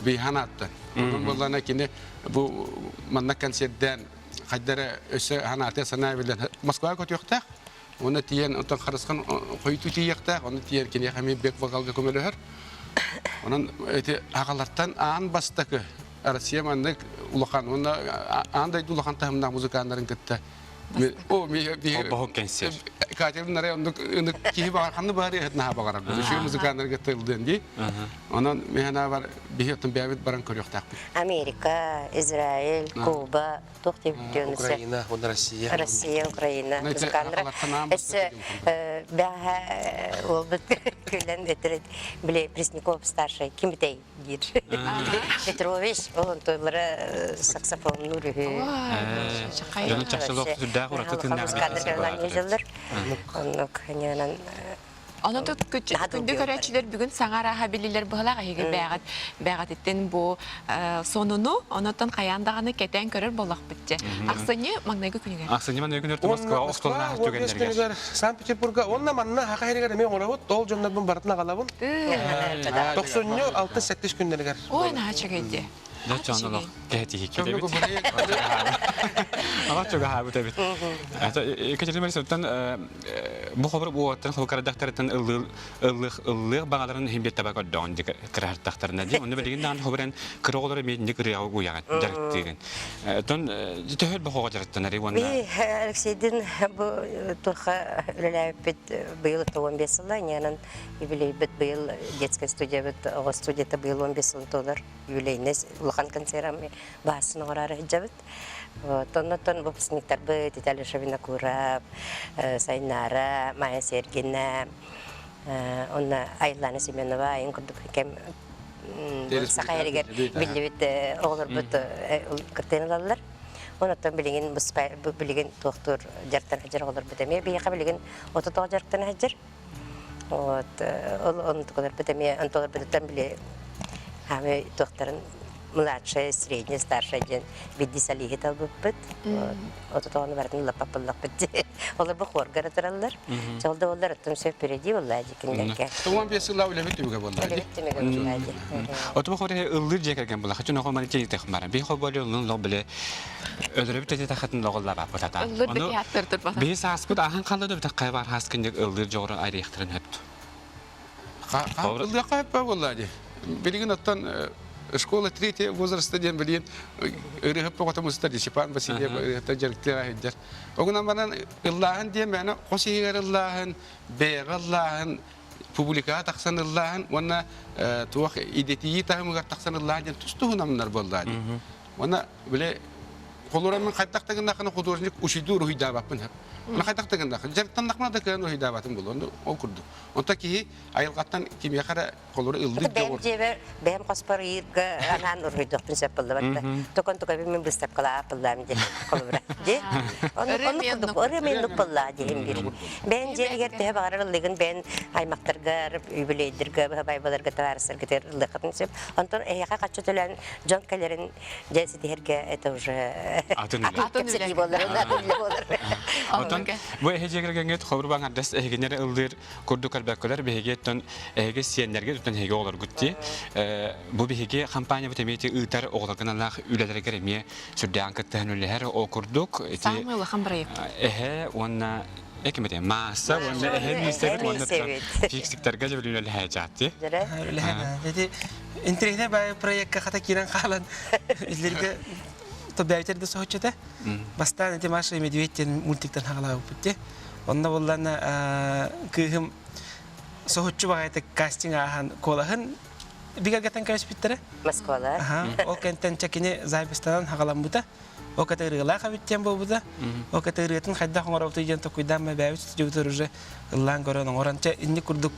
бейхан ааттан. Онон буоллаана кини бу манна концертдээн хайдара өссө ханаатыа санаа билэн Москваҕа көтүөхтээх. Уонна тиийэн оттон харысхан хойутуу тиийиэхтээх, онно тиийэн киниэхэ эмиэ бек вокалга көмөлөһөр. Онон ити аҕалартан аан бастакы Россия маннык улахан уонна аан дойду улахан таһымнаах музыканнарын кытта О,
Холбоһук кэнсиэр.
Катя нары оннук ынык киһи баҕар ханны баҕар иһит наһаа баҕарар. Үчүгэй музыканнарга тылдыан дии. Онон миһана бар биһи оттон бэйэбит баран көрүөхтээхпит.
Америка, Израиль, Куба, туох диэбиттиэн
Украина, уонна Россия.
Россия, Украина музыканнара. Өссө бэҕэһээ уолбут күлэн этэр били Пресняков старший ким этэй диир. Петрович, ол онтуйлара саксофоннуур үһү.
Дьону чахчылык сүрдээх ураты тыыннаах
Оннук ньыынан
Онон күндү көрөөччүлэр бүгүн саҥа арааһа билилэр быһылаах эһиги бээҕит бээҕититтэн бу сонуну онотон хайаан даҕаны кэтээн көрөр буоллахпыт дьэ. Ахсынньы маҥнайгы күнүгэр.
Ахсынньы маҥнайгы күнүгэр Москва оскуолалаах түгэннэригэр.
Санкт-Петербурга уонна манна Хаха иһигэр эмиэ оҥоробут. Ол дьоннорбун барытын аҕалабын. Тохсунньу 6-7 күннэригэр.
Ой, наһаа үчүгэй
Дьэ, олох кэһэтиһи киирэбит. Олох чугаһаабыт эбит. Екатерина Борисовна, бу хобур уоттан холкардахтарыттан ыллыах ыллыах баҕаларын иһин биир таба көрдөҕүн кыраһартахтарына дии. Онно билигин даҕаны хобуран кыра оҕолору эмиэ инник ырыаҕа уйаҕын дьарыктыыгын. Оттон төһө элбэх оҕо дьарыктанарый уонна
Би Алексейдин бу туохха үлэлээбиппит быйыл 15 сыла, инньэнэн юбилейбит быйыл детская студиябыт оҕо студията быйыл 15 сылын туолар юбилейнай улахан концерт баасын оҥороору сылдьабыт. Вот, оннуттан выпускниктарбыт Виталий Винокуров, Сайнара, Майя Сергина, онно Айлана Семенова айын курдук кэм саха эригэр биллибит оҕолорбут кыттыын ылаллар. Онуттан билигин билигин туохтуур дьарыктана сылдьар оҕолорбут эмиэ биһиэхэ билигин 39 дьарыктана сылдьар. Вот ол онтукаларбыт эмиэ онтуларбытыттан били хаамыы туохтарын младшая, средняя, старшая диэн бидди салиһи талбыппыт. Ототоҕону барытын лаппаппыллахпыт дии. Олор бу хуорга эрэ тураллар. Ол да буоллар оттон сөп впереди буолла дии кинилэргэ.
15 сыллаах үлэбит түмүгэ буолла дии.
Үлэбит түмүгэ буолла дии.
Оту бу хоре ыллыыр дьиэ кэргэн була. Хачын оҕо маны тиэтэх бара. Би хоболю ыллын лох биле өлөрөбүт тете тахатын лоҕолла баппатата.
Ыллыр да театр турбата.
Биһи сааспыт ахан халла да битэх хайбар хаас киндик ыллыыр дьоҕуру айрыахтарын хөптү.
Ыллыахха хөппө буолла дии. Билигин оттон школа третьего возраста диэн билигин ырыһыт оҕото мустар дии Степан Васильев ырыһыттар дьарыктыаҕа сылдьар. Огунан баран ыллааһын диэн мээнэ хос иһигэр ыллааһын, бэйэҕэ ыллааһын, публикаҕа тахсан ыллааһын уонна туох идэтийии таһымыгар тахсан ыллааһын диэн тус-туһунаннар буоллаа дии. Уонна били холура мин хайдах да гыннахына художник учуйдуу уруһуйдаабаппын сөп. Мин хайдах да гыннахына дьарыктаннахпына да кыайан уруһуйдаабатым буолуо. Ол курдук. Онто киһи айылҕаттан кимиэхэ эрэ холура ыллыыр
Бэйэм дьиэбэр бэйэм хоспор ыйыырга анаан уруһуйдуохпун сөп буолла Токон тука мин быыстапкалаах буоллаам диэн холобура. Дии. Оннук курдук ырыа меннук буоллаа диэм биир. Бэйэн дьиэлигэр төһө баҕарар ыллыгын бэйэн аймактаргар, юбилейдерга, быһабайбаларга, табаарыстаргытыгар ыллыаххытын сөп. Онтон эһиэхэ хаччы төлөөн дьон кэлэрин дьэ ситиһэргэ это уже
Атын үлэ.
Атын кэпсэтии буолар, атын үлэ буолар.
Отон бу эһи дьиэгэргэҥҥит холобур баҥардас эһигиннэри ыллыыр курдук көрбөккөлөр биһиги оттон эһиги сиэннэргэ оттон эһиги оҕолоргут дии. Бу биһиги компаниябыт эмиэ ити ыытар оҕолорго аналлаах үлэлэригэр эмиэ сүрдээҕин кыттыһан үлэһэр ол курдук ити
Саамай улахан проект.
Эһэ уонна экимете маасса уонна эһэ миисэбит уонна фиксиктарга дьэ үлэлэһээчаатти.
Үлэһэн. Ити интириэһинэй баай проекка хата киирэн хаалан иллэргэ тобээбитер да соһуччута. Бастаан ити Маша и Медведь диэн мультиктан хаалаабыппыт дии. Онно буллана кыыһым соһуччу баҕайытык кастинг ааһан куолаһын бигэргэтэн кэбиспиттэрэ.
Москвалар.
Ол кэнтэн чэкини запистанан хаҕаламмыта. Ол ката ырыалаах эбит диэн буолбута. Ол ката ырыатын хайдах оҥоробутуй диэн токуйдаан бэбээбит студиябытыгар уже ыллаан көрөн оҥорон чэ инник курдук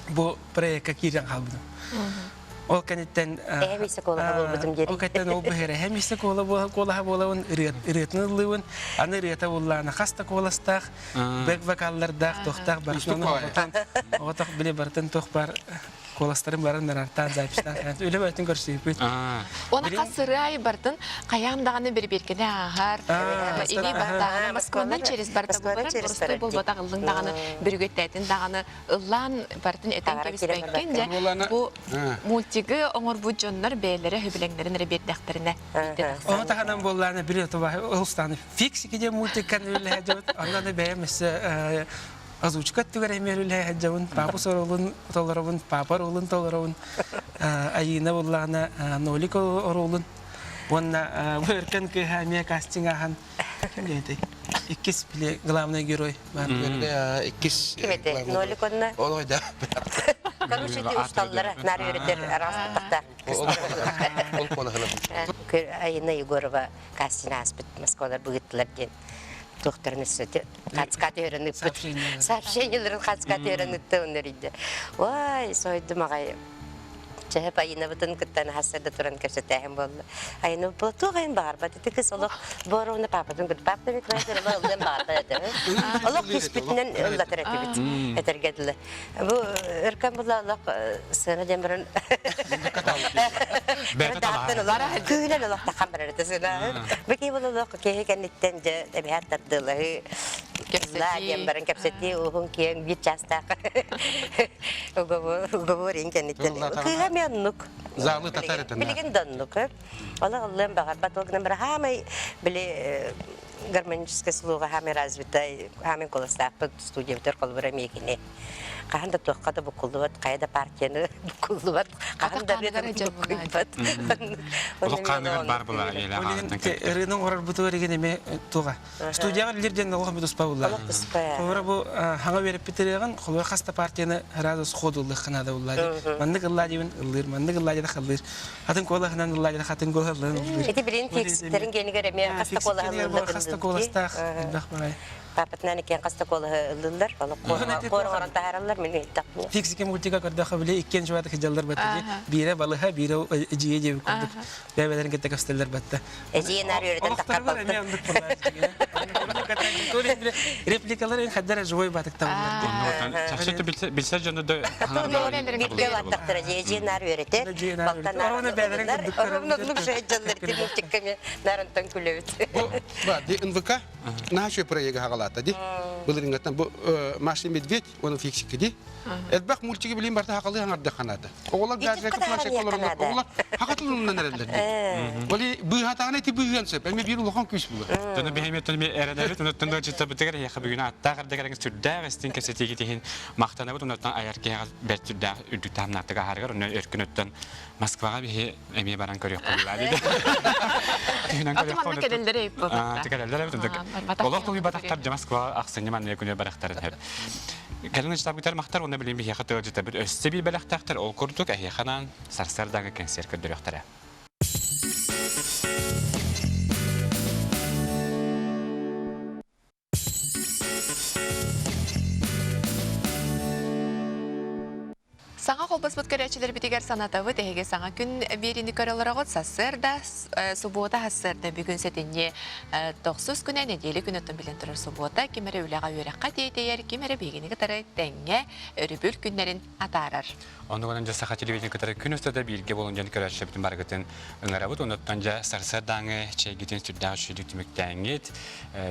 бу проекка киирэн хаалбытым. Ол кэнниттэн
Эһэм иссэ куолаһа буолбутум диэн.
Ол кэнниттэн ол быһыра эһэм иссэ куолаһа буолабын ырыатын ыллыыбын. Аны ырыата буллаана хас да куоластаах, бэк вокаллардаах, туохтаах барытын оҕотох били барытын туох бар куоластарын баран нарартаан записьтаан үлэ барытын көрсүбүт.
Оны хас сырыай бартын хайаан даҕаны бирибиэркэни ааһар, илии баттааҕына Москванан через барта булбарар, боростуой буолбатах ыллыҥ даҕаны, бүрүгэттээтин даҕаны ыллаан бартын этэн кэбиспэккин дьэ бу мультигы оҥорбут дьоннор бэйэлэрэ сөбүлэҥнэрин эрэ биэрдэхтэринэ
Ону таһынан буоллаана били устааны фиксики диэн мультиккан үлэлэһэ онно бэйэм өссө озвучка өттүгэр эмиэ үлэлэһэ сылдьабын папа оруолун толоробун папа оруолун толоробун Айыына буллаҕына Нолик оруолун уонна бу Өркөн кыыһа эмиэ кастинг ааһан ким диэтэй иккис били главный герой баар
иккис
Ким этэ? Нолик онно?
Ол ойда.
Короче, ити усталлара наар үөрэтэр араас тахта.
Ол куолаһына.
Айына Егорова кастинг ааспыт Москвалар быгыттылар диэн туохтарын өссө хацка түһэрэн ыппыт. Сообщениеларын хацка түһэрэн ытта оннор Ой, сойдум аҕай. Чэһэп Айынабытын кытта наһассарда туран кэпсэтээһин буолла. Айына була туох айын баҕарбат ити кыз олох боруна папатын кытта папа микрофон ыллыан баҕарбат этэ. Олох түспүтүнэн ыллатар этибит этэргэ дылы. Бу өркөн була олох сыана диэн баран күүнэн олох тахан барар этэ сыана. Бу киһи була олох киһи кэнниттэн дьэ эбэһээт тардыалаһыы ла диэн баран кэпсэтии уһун киэҥ биир чаастаах уговор иин кэнниттэн кыыһа эмиэ оннук
Залы татар этэн
билигин да оннук олох ыллыан баҕарбат ол гынан баран хаамай били гармоническое слуга хаамай развитай хаамай куоластаахпыт студиябытыгар холобура эмиэ кини хаһан да туохха да буккуллубат хайа да партияны буккуллубат хаһан да буккуйбат
Олох хааныгар бар була
Ырыаны оҥорорбутугар игин эмиэ туга Студияҕа үлэлиир диэн олох эмит туспа булла.
Олох туспа.
Холобура бу хаҥа үөрэппит ырыаҕын холобура хас да партияны сразу сходу ыллыахха наада булла дии. Маннык ыллаа диибин ыллыыр, маннык ыллаа диэн ыллыыр. Атын куолаһынан ыллаа диэн атын куолаһынан ыллыыр.
Ити билин фикстерин генигер эмиэ хас да куолаһын ыллыыр.
Хас да куоластаах элбэх баҕайы.
Папатынан иккиэн хас да куолаһы ыллыыллар. Олох куорҕорон таһаараллар мин иһиттэхпинэ.
Фиксики мультика көрдөххө били иккиэн жуата кыдьаллар баттыги. Биирэ балыһа, биирэ эдьиийэ диэбит курдук. Бэйэлэрин кытта көстөллөр батта.
Эдьиийэ наар үөрэтэн таххар
Репликалар эн хаддар живой батыктабыллар.
Чахчы билсэр дьону да
Бииргэ улааттахтара эдьиийэ наар үөрэтэр. Балта наар Оромно оннук дьаллар ти мультикка нарантан күлэбит.
Ба, ди НВК наша проекта хагалата ди. Былырынгаттан бу Маша Медведь оны фиксики ди. Элбэх мультиги билин барта хакалы хаңарды ханады. Оҕолор гаджет планшет олороллор. Оҕолор хакатылынан эрэллэр ди. Оли быыһатаҕына ити быыһыан сөп. Эми биир улахан күүс булар.
Тону биһиме тону эрэнэбит, онуттан да чыттабытыгар эһиэхэ бүгүн аттаах эрдэгэрин сүрдээх истин кэпсэтиигит иһин махтанабыт, онуттан айар киһиэхэ бэрт сүрдээх үрдүк таһымнаахтык аһарыгар, онно өркүн өттөн Москваҕа биһи эмиэ баран көрүөххэ булаа диде. Түһүнэн
Аты манна кэлэллэр эбит буолбатта.
Кэлэллэр эбит. Олох тулуйбатахтар дьэ Москваҕа ахсынньы манна күнү барахтарын сөп. Кэлин ычтабытар махтар уонна билин биһиэхэ тыалдьытабыт өссө биир бэлэхтээхтэр ол курдук эһиэхэ анаан сарсыардааҥы кэнсиэр көрдөрүөхтэрэ.
Саҥа холбо. Холбоспут көрөөччүлэрбитигэр санатабыт, эһиги саҥа күн биэриини көрө олороҕут. Сарсыарда, субуота сарсыарда бүгүн сэтинньи тохсус күнэ, нэдиэлэ күн оттон билэн турар субуота. Ким эрэ үлэҕэ үөрэххэ тиэтэйэр, ким эрэ биһигини кытары тэҥҥэ өрөбүл күннэрин атаарар.
Оннугунан дьэ саха телевидение кытары күн устата бииргэ буолун дьон көрөөччүлэрбитин барыгытын ыҥырабыт. Онуттан дьэ сарсыардааҥы чэйгитин сүрдээх үчүгэйдик түмүктээҥҥит,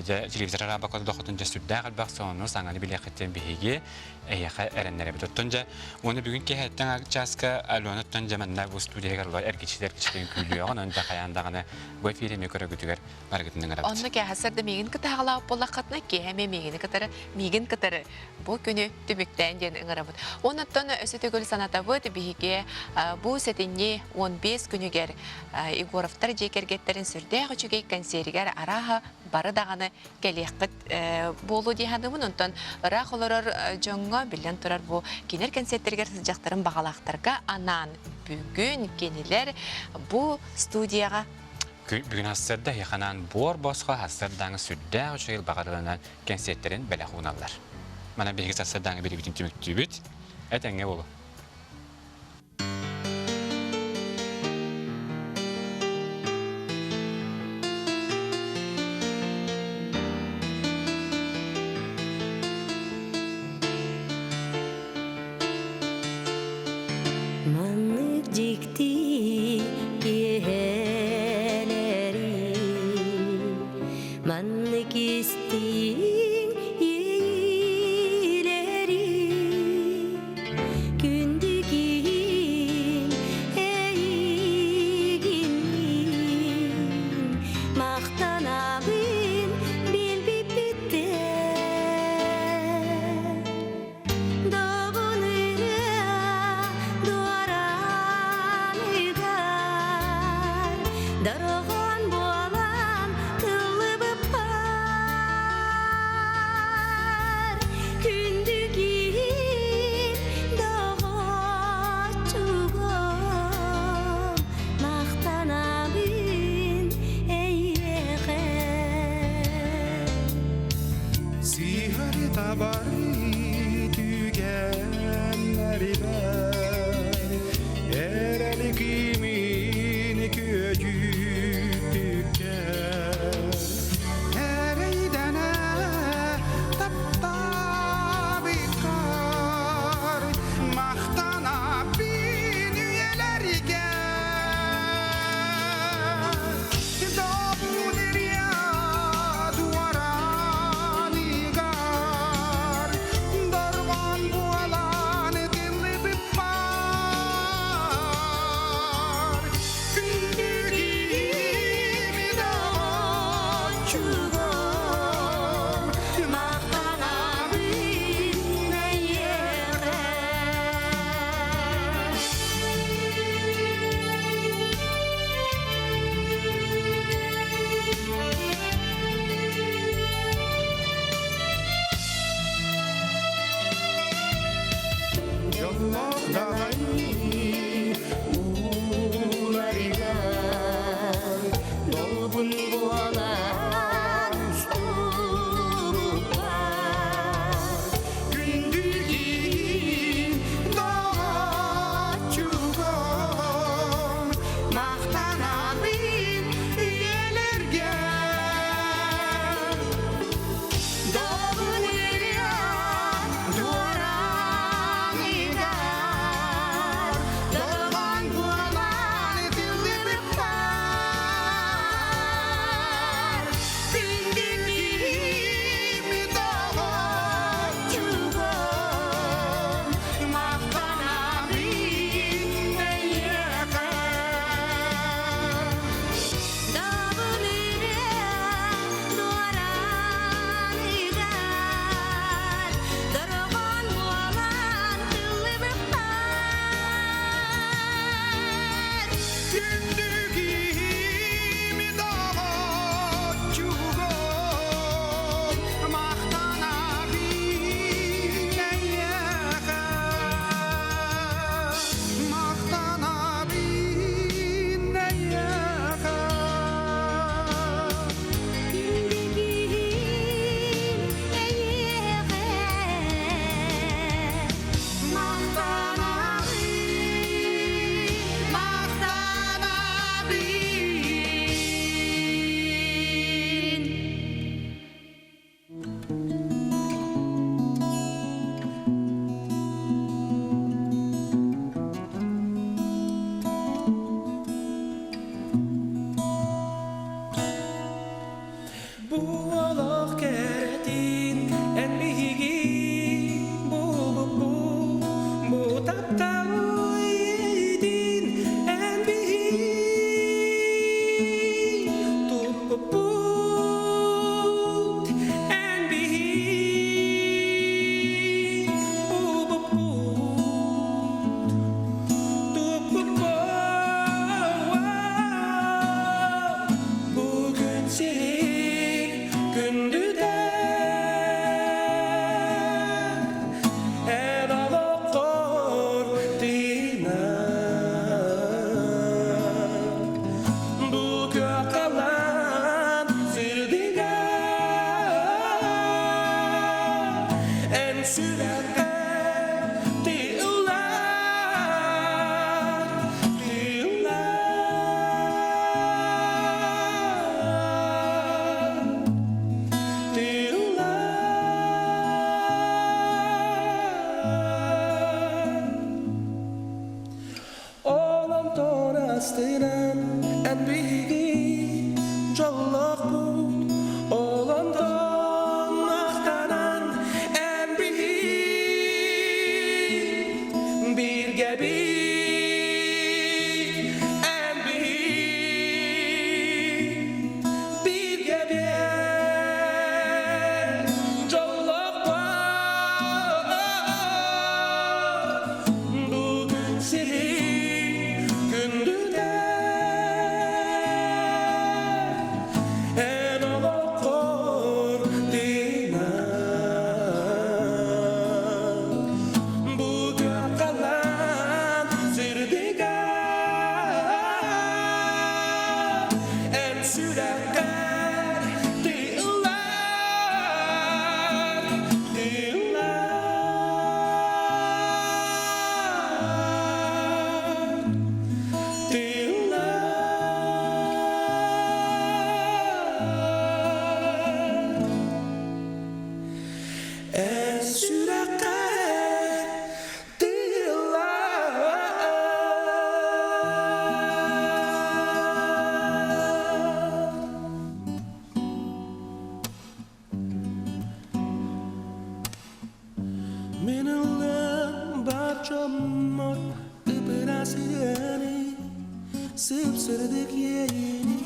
дьэ телевизор араабакка дохотун дьэ сүрдээх элбэх сонуну саҥаны билиэххиттэн биһиги эһиэхэ эрэннэрэбит. Оттон дьэ уонна бүгүн киэһэттэн чааска Аленаттан дьэ манна бу студиягар олор эргиччи эргиччи күлүөҕүн, онон дьэ хайаан даҕаны бу эфири эмиэ көрөгүтүгэр барыгытын ыҥырабыт.
Онно киэһэ сарда миигин кытаһалаах буоллаххытына, киэһэ эмиэ миигини кытары, миигин кытары бу күнү түмүктээн диэн ыҥырабыт. Онуттан өссө төгүл санатабыт, биһиги бу сэтинньи 15 күнүгэр Егоровтар дьиэ кэргэттэрин сүрдээх үчүгэй кэнсиэригэр арааһа бары даҕаны кэлиэххит буолуо дии саныыбын. Онтон ыраах олорор дьоҥҥо, биллэн турар, бу кинилэр кэнсиэртэригэр сылдьахтарын баҕалаахтарга анаан бүгүн кинилэр бу студияҕа
Бүгүн сарсыарда эһиэхэ буор босхо сарсыардааҥы сүрдээх үчүгэй баҕарыланан кэнсиэртэрин бэлэх ууналлар. Манан биһиги сарсыардааҥы билибитин түмүктүүбүт. Этэҥҥэ буолу.
Маннык дьикти киэһэлэри маннык истиҥ иэйиилэри күн.
Олонтон астынан эн биһиги дьоллоохпут Олонтон махтанан эн биһиги бииргэ эн биһиги бииргэ дьоллоохпут Бүгүн сири күндүтэ эн олоххор тыынан Бүгүн халлаан сырдыга эн сүрэххэр тыыллар Эн сүрэххэр тыыллар Мин ыллым бар дьоммор ып-ыраас ырыаны, сып-сырдык иэйиини,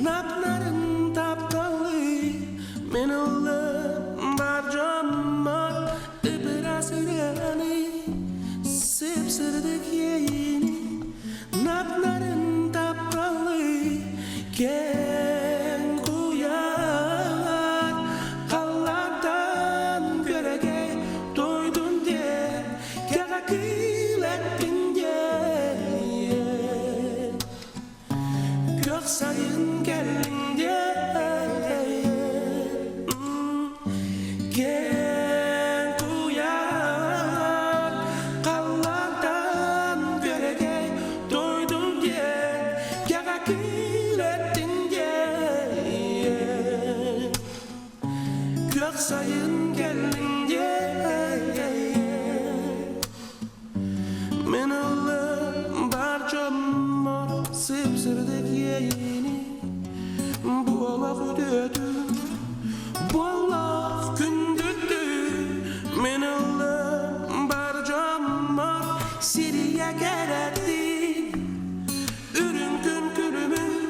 нап-нарын тапталы. Мин ыллым бар дьоммор ып-ыраас ырыаны, сып-сырдык иэйиини, нап-нарын тапталы. Кэҥ куйаар халлаантан күөрэгэй тойдун диэн кэҕэ кыылэттин диэн күөх сайын кэллин диэн Кэҥ куйаар халлаантан күөрэгэй тойдун диэн кэҕэ кыылэттин диэн күөх сайын кэллин диэн Мин ыллым бар дьоммор сып-сырдык иэйиини Буолах үтүөтүн, буоллах күндүтүн Мин ыллым бар дьоммор сирийэ кэрэтин Үрүҥ күн күлүмүн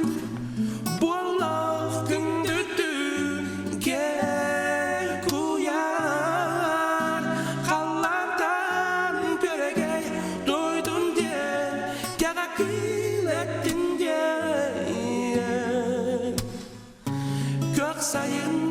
буоллах күндүтүн Кэл куйаар халлаантан күөрэгэй дойдум диэн кэҕэ кыылэттин диэн Көх сайын.